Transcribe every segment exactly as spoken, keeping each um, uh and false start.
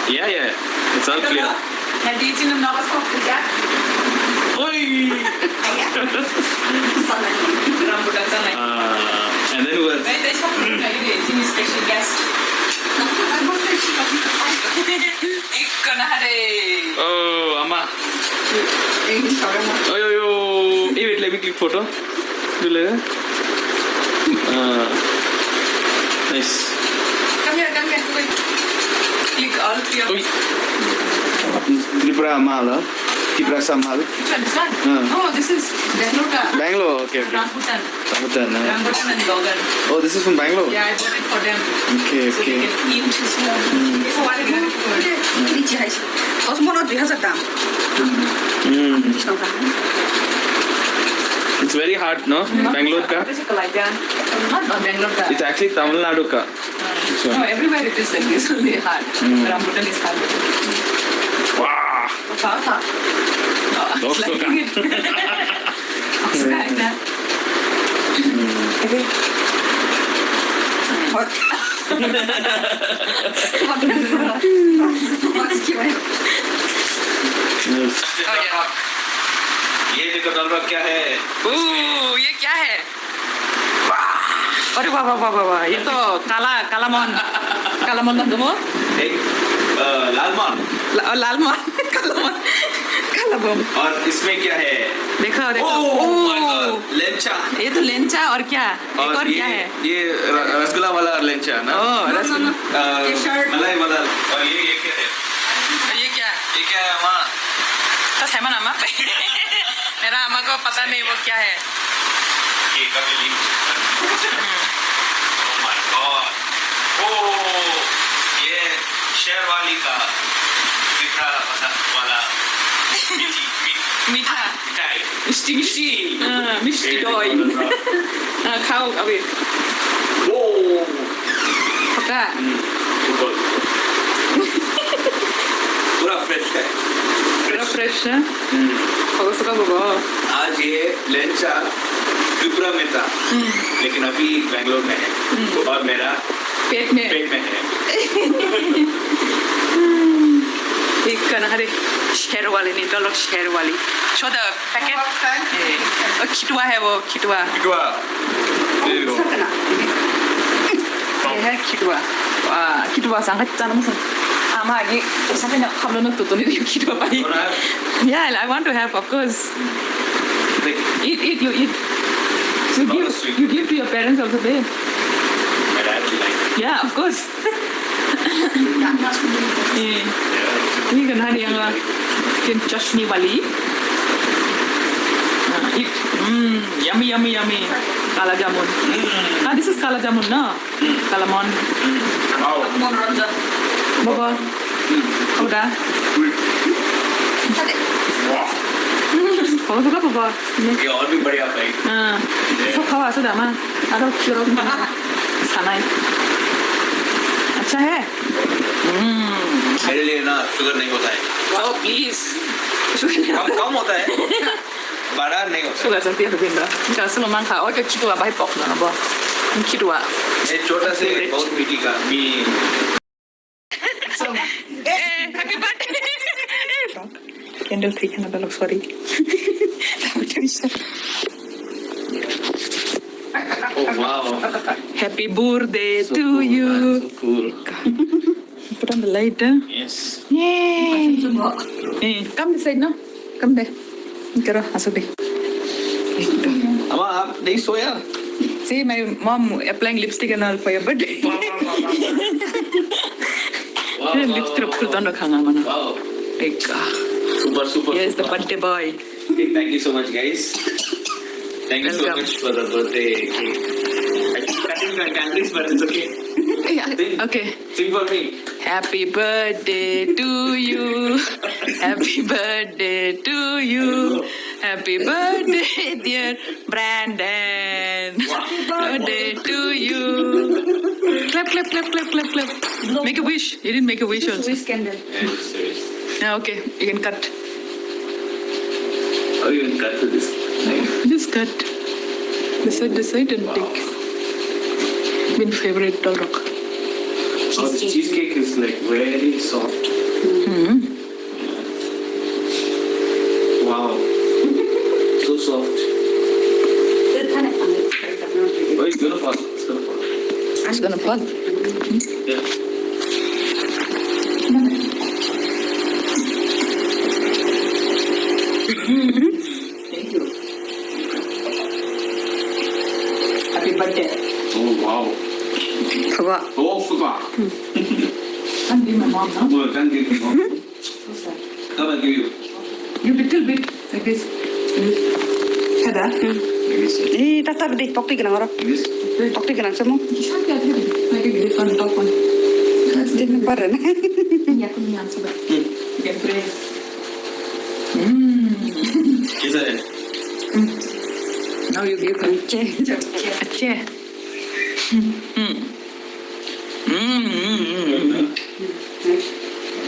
Yeah, yeah, it's all clear. Oi! Rambutan sanai. Uh, and then what? Wait, wait, wait, wait, wait, special guest. Ikko na hare. Oh, ama. Oi, oi, oi. Hey, wait, let me click photo. Dulu ya. Ah, nice. Come here, come here, wait. Click all three of Oi. Tripura mala, Tripura samal. Which one? This one? Ah. Oh, this is Bangalore ka. Bangalore, okay, okay. Rambutan. Rambutan, ah. Rambutan and Logan. Oh, this is from Bangalore? Yeah, I bought it for them. Okay, okay. So they can eat. So what are you going to do? Osmono dui hajar dam. Mm. It's very hard, no? Bangalore ka? Not Bangalore ka. It's actually Tamil Nadu ka. This one. No, everywhere it is like this, only hard. Mm. Rambutan is hard. Wow. Tha, tha. No, it's like it. It's kinda. What? ये देखो, डॉलर क्या है? Ooh, ये क्या है? अरे वाह, वाह, वाह, वाह, वाह, ये तो काला, काला मौन, काला मौन दंदमो? एक, अ, लाल मौन। ला-, लाल मौन, काला मौन, काला मौन। और इसमें क्या है? देखो, देखो। Oh my God, लेंचा। ये तो लेंचा और क्या? एक और ये, क्या है? ये र-, रसगुल्ला वाला लेंचा ना? Oh, no, no, no। Rasgulla. अ, केसर। मलाई वाला। और ये, ये क्या है? ये क्या? ये क्या है, अम्मा? तो साइमन अम्मा। मेरा अम्मा को पता नहीं वो क्या है। ये कभी link. Oh my God। Oh, ये शेरवाली का मीठा वाला, वाला मीठी, मीठी। मीठा। Misti, misti. Ah, misti doi. Ah, khao, abhi. Oh. Paka. Hmm, super. पूरा fresh है। Pura fresh, ha? Hmm. Photo suka baba. आज ये लेंचा त्रिपुरा में था, लेकिन अभी बैंगलोर में है। Hmm. और मेरा पेट में। पेट में है। एक कना हरे शेरवाली नहीं, तो लोग Sherawali. Show the packet. Eh, oh, खिटुआ है वो, खिटुआ। खिटुआ। There you go. ये है खिटुआ। वाह, खिटुआ सांग चाना मसं। आमा आगे ऐसा पे ना हम लोग तो तो नहीं खिटुआ पाई। Wanna have? Yeah, I want to have, of course. Take. Eat, eat, you eat. You not give, sweet. You give to your parents also, babe. My dad will like. Yeah, of course. Eh. Yeah. Ini kan hari yang, uh, tin chutney wali. Ah, it, mm, yummy, yummy, yummy. Kala jamun. Mm. Ah, this is kala jamun, no? Mm. Kala mon. Mm. Wow. Baba. Mm. Udah. Wih. Wah. Baba suka, baba. ये और भी बढ़िया भाई। हाँ। ये। सब खाओ, ऐसा दामा। अरे, चलो। खाना है। अच्छा है? हम्म। मेरे लिए ना शुगर नहीं होता है। Oh, please। शुगर नहीं कम, होता है। कम होता है। बड़ा नहीं होता है। Sugar sa tiyan ko binda. Ka sulo man kha. Oke, खिटुआ भाई pok na bo. खिटुआ। ये छोटा से बहुत मीठी का, मी- Eh, happy birthday. Candle thik na balok, sorry. Oh, wow. Happy birthday to you. So cool, man. So cool. Put on the light, huh? Yes. Yay. Eh, come this side, no? Come there. Karo, aso de. Ama, aap nahi soya? See my mom applying lipstick and all for your birthday. Wow, wow, wow, wow. Wow, wow, lipstick wow, wow. Phul dono khanga mana. Wow. Ek, ah. Super, super, yes, super. The birthday boy. Okay, thank you so much, guys. Thank you so much for the birthday cake. Welcome. I'm cutting my calories, but it's okay. Yeah, sing. Okay. Sing for me. Happy birthday to you. Happy birthday to you. Happy birthday, dear Brandon. Happy birthday to you. Clap, clap, clap, clap, clap, clap. Make a wish. You didn't make a wish also. Wish candle. Yeah, okay. You can cut. Oh, you can cut to this. Nice. Just cut. This side, this side, and take. Min favorite tolrok. Oh, the cheesecake is like very soft. Wow. So soft. Oh, it's gonna fall. It's gonna fall. It's gonna fall. Yeah. Thank you. Happy birthday. Oh, wow. Fuck. Oh, fuck. Can't be my mom, no? No, I can't give you mom. What's that? Come, I give you. You little bit like this. This. Kada? Like this. Eh, tak tak di, tokti gwnang oro. Like this. Tokti gwnang samo. Just have to have it. Like a different top one. Din baran. Yeah, put me on to that. You can pray. Mm. Is it? Now you give her. Che, che, che. Mm. Mm, mm, mm, mm.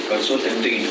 That's so tempting.